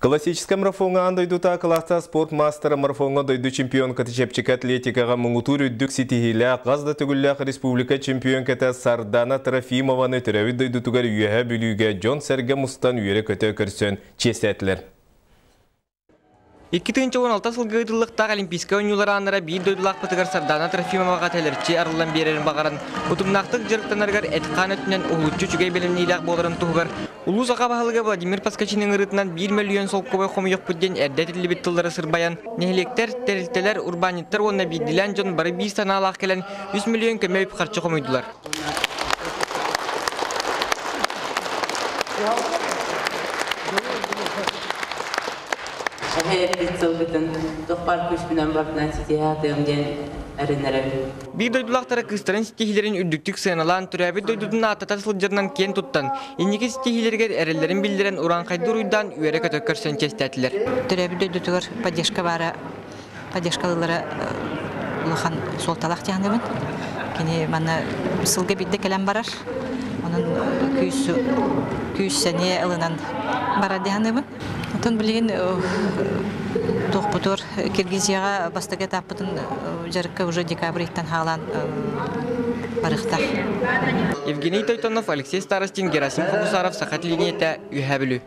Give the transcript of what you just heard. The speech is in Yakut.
Классическай марафоҥҥа аан дойдутааҕы кылаастаах спорт маастара, марафоҥҥа дойду чемпионката, чэпчэки атлетикаҕа муҥутуур үрдүк ситиһиилээх, хас да төгүллээх республика чемпионката Сардана Трофимованы төрөөбүт дойдутугар Үөһээ Бүлүүгэ дьон-сэргэ мустан үөрэ-көтө көрсөн чиэстээтилэр. 2016 сылга ыытыллыахтаах Олимпийскай оонньуулар ааннара биир дойдулаахпытыгар Сардана Трофимоваҕа тэлэрчи арыллан биэрэрин баҕаран, утумнаахтык дьарыктанарыгар эт-хаан өттүнэн уһулуччу үчүгэй бэлэмниилээх буоларын туһугар улуус аҕа баһылыга Владимир Поскачин ыҥырыытынан 1 мөлүйүөн солкуобай хомуйуохпут диэн эрдэ этиллибит тыллары сырбайан, нэһилиэктэр, тэрилтэлэр, урбаанньыттар уонна биирдиилээн дьон бары биир санаалаах кэлэн 3 мөлүйүөн көмө үп-харчы хомуйдулар. Эһээппит сылгытын туох баар күүспүнэн барытынан ситиһэ сатыам диэн эрэнэрэбин. Биир дойдулаахтара кыыстарын ситиһиилэрин үрдүктүк сыаналаан, төрөөбүт дойдутун ааттата сылдьарынан киэн туттан, инники ситиһиилэригэр эрэллэрин биллэрэн урааҥхайдыы уруйдаан үөрэ-көтө көрсөн чиэстээтилэр. Төрөөбүт дойдутугар поддержка баара, поддержкалыылара улахан суолталаах дьаһанабын. Кини манна сылга биирдэ кэлэн барар. Онон күүс күүс сэниэ ылынан барар дьаһанабын. Оттон билигин туохпутугар Киргизияҕа бастакы этаппытын дьарыкка уже декабрь ыйтан хаалаан барыахтаах. Евгений Тойтонов, Алексей Старостин, Герасим Хобусаров, Саха телевидениетэ, Үөһээ Бүлүү.